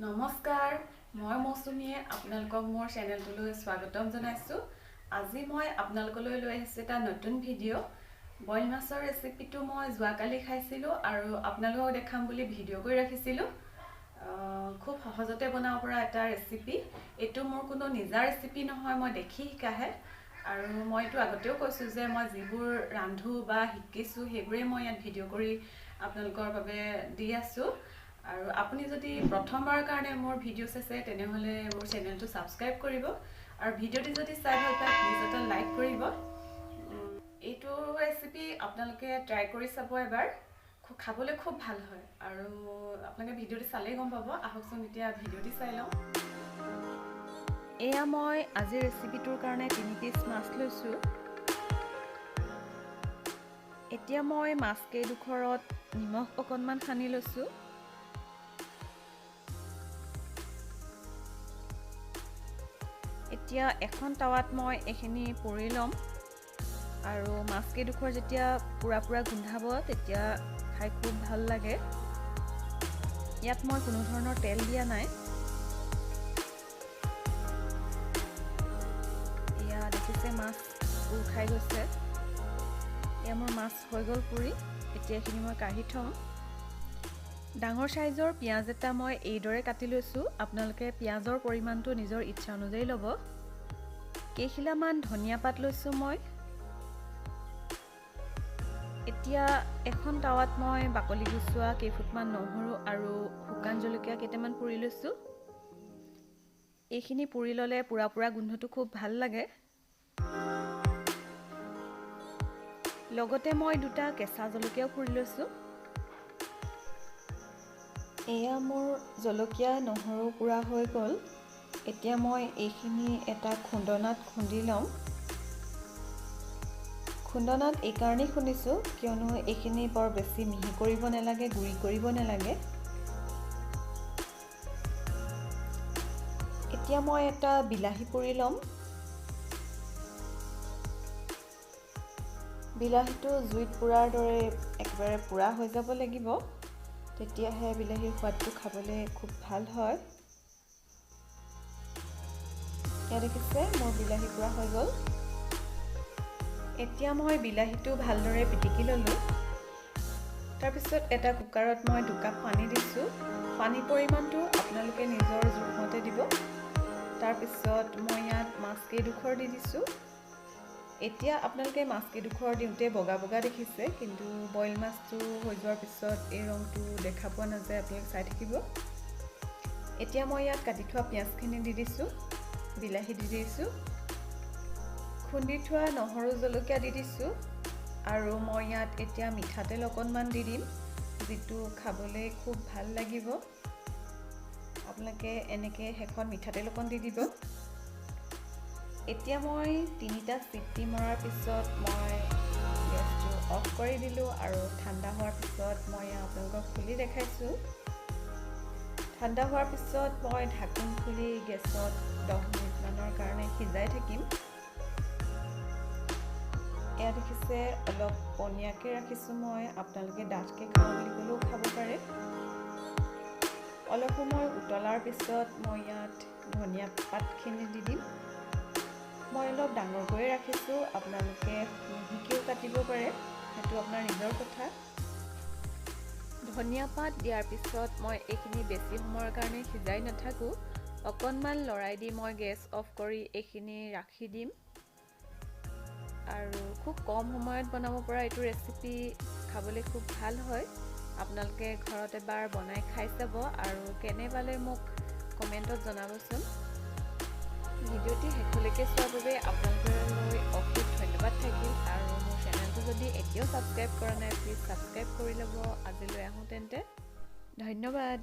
নমস্কাৰ, মই মৌচুমীয়ে আপোনালোকক মোৰ চেনেলটোলৈ স্বাগতম জনাইছোঁ। আজি মই আপোনালোকলৈ লৈ আহিছোঁ এটা নতুন ভিডিঅ'। বইল মাছৰ ৰেচিপিটো মই যোৱাকালি খাইছিলোঁ আৰু আপোনালোকক দেখাম বুলি ভিডিঅ' কৰি ৰাখিছিলোঁ। খুব সহজতে বনাব পৰা এটা ৰেচিপি। এইটো মোৰ কোনো নিজা ৰেচিপি নহয়, মই দেখি শিকাহে। আৰু মই এইটো আগতেও কৈছোঁ যে মই যিবোৰ ৰান্ধো বা শিকিছোঁ সেইবোৰেই মই ইয়াত ভিডিঅ' কৰি আপোনালোকৰ বাবে দি আছোঁ। আৰু আপুনি যদি প্ৰথমবাৰৰ কাৰণে মোৰ ভিডিঅ' চাইছে তেনেহ'লে মোৰ চেনেলটো ছাবস্ক্ৰাইব কৰিব আৰু ভিডিঅ'টি যদি চাই ভাল পায় প্লিজ এটা লাইক কৰিব। এইটো ৰেচিপি আপোনালোকে ট্ৰাই কৰি চাব এবাৰ, খাবলৈ খুব ভাল হয় আৰু আপোনালোকে ভিডিঅ'টি চালেই গম পাব। আহকচোন এতিয়া ভিডিঅ'টি চাই লওঁ। এয়া মই আজিৰ ৰেচিপিটোৰ কাৰণে 3 পিচ মাছ লৈছোঁ। এতিয়া মই মাছ কেইডোখৰত নিমখ অকণমান সানি লৈছোঁ। এতিয়া এখন টাৱাত মই এইখিনি পুৰি ল'ম আৰু মাছ কেইডোখৰ যেতিয়া পুৰা পুৰা গোন্ধাব তেতিয়া খাই খুব ভাল লাগে। ইয়াত মই কোনো ধৰণৰ তেল দিয়া নাই। এয়া দেখিছে মাছ পুৰ খাই গৈছে। এয়া মোৰ মাছ হৈ গ'ল পুৰি। এতিয়া এইখিনি মই কাঢ়ি থ'ম। ডাঙৰ চাইজৰ পিঁয়াজ এটা মই এইদৰে কাটি লৈছোঁ। আপোনালোকে পিঁয়াজৰ পৰিমাণটো নিজৰ ইচ্ছা অনুযায়ী ল'ব। কেইখিলামান ধনিয়া পাত লৈছোঁ মই। এতিয়া এখন টাৱাত মই বাকলি গুচোৱা কেইফুটমান নহৰু আৰু শুকান জলকীয়া কেইটামান পুৰি লৈছোঁ। এইখিনি পুৰি ল'লে পুৰা পুৰা গোন্ধটো খুব ভাল লাগে। লগতে মই দুটা কেঁচা জলকীয়াও পুৰি লৈছোঁ। এয়া মোৰ জলকীয়া নহৰু পুৰা হৈ গ'ল। এতিয়া মই এইখিনি এটা খুন্দনাত খুন্দি ল'ম। খুন্দনাত এইকাৰণেই খুন্দিছোঁ কিয়নো এইখিনি বৰ বেছি মিহি কৰিব নালাগে, গুড়ি কৰিব নালাগে। এতিয়া মই এটা বিলাহী পুৰি ল'ম। বিলাহীটো জুইত পোৰাৰ দৰে একেবাৰে পোৰা হৈ যাব লাগিব, তেতিয়াহে বিলাহীৰ সোৱাদটো খাবলৈ খুব ভাল হয়। এয়া দেখিছে মোৰ বিলাহী পোৰা হৈ গ'ল। এতিয়া মই বিলাহীটো ভালদৰে পিটিকি ল'লোঁ। তাৰপিছত এটা কুকাৰত মই 2 কাপ পানী দিছোঁ। পানীৰ পৰিমাণটো আপোনালোকে নিজৰ জোখমতে দিব। তাৰপিছত মই ইয়াত মাছ কেইডোখৰ দি দিছোঁ। এতিয়া আপোনালোকে মাছ কেইডোখৰ দিওঁতে বগা বগা দেখিছে, কিন্তু বইল মাছটো হৈ যোৱাৰ পিছত এই ৰংটো দেখা পোৱা নাযায়, আপোনালোকে চাই থাকিব। এতিয়া মই ইয়াত কাটি থোৱা পিঁয়াজখিনি দি দিছোঁ, বিলাহী দি দিছোঁ, খুন্দি থোৱা নহৰু জলকীয়া দি দিছোঁ আৰু মই ইয়াত এতিয়া মিঠাতেল অকণমান দি দিম, যিটো খাবলৈ খুব ভাল লাগিব। আপোনালোকে এনেকৈ শেষত মিঠাতেল অকণ দি দিব। এতিয়া মই 3টা চিটি মৰাৰ পিছত মই গেছটো অফ কৰি দিলোঁ আৰু ঠাণ্ডা হোৱাৰ পিছত মই আপোনালোকক খুলি দেখাইছোঁ। ঠাণ্ডা হোৱাৰ পিছত মই ঢাকোন খুলি গেছত 10 মিনিটমানৰ কাৰণে সিজাই থাকিম। এয়া দেখিছে অলপ পনীয়াকৈ ৰাখিছোঁ মই, আপোনালোকে ডাঠকৈ খাওঁ বুলি ক'লেও খাব পাৰে। অলপ সময় উতলাৰ পিছত মই ইয়াত ধনিয়া পাতখিনি দি দিম। মই অলপ ডাঙৰকৈয়ে ৰাখিছোঁ, আপোনালোকে মিহিকৈও কাটিব পাৰে, সেইটো আপোনাৰ নিজৰ কথা। ধনিয়া পাত দিয়াৰ পিছত মই এইখিনি বেছি সময়ৰ কাৰণে সিজাই নাথাকোঁ, অকণমান লৰাই দি মই গেছ অফ কৰি এইখিনি ৰাখি দিম। আৰু খুব কম সময়ত বনাব পৰা এইটো ৰেচিপি খাবলৈ খুব ভাল হয়। আপোনালোকে ঘৰত এবাৰ বনাই খাই চাব আৰু কেনে পালে মোক কমেণ্টত জনাবচোন। ভিডিঅ'টি শেষলৈকে চোৱাৰ বাবে আপোনালোকলৈ অশেষ ধন্যবাদ থাকিল। আৰু মোৰ চেনেলটো যদি এতিয়াও ছাবস্ক্ৰাইব কৰা নাই প্লিজ ছাবস্ক্ৰাইব কৰি ল'ব। আজিলৈ আহোঁ তেন্তে, ধন্যবাদ।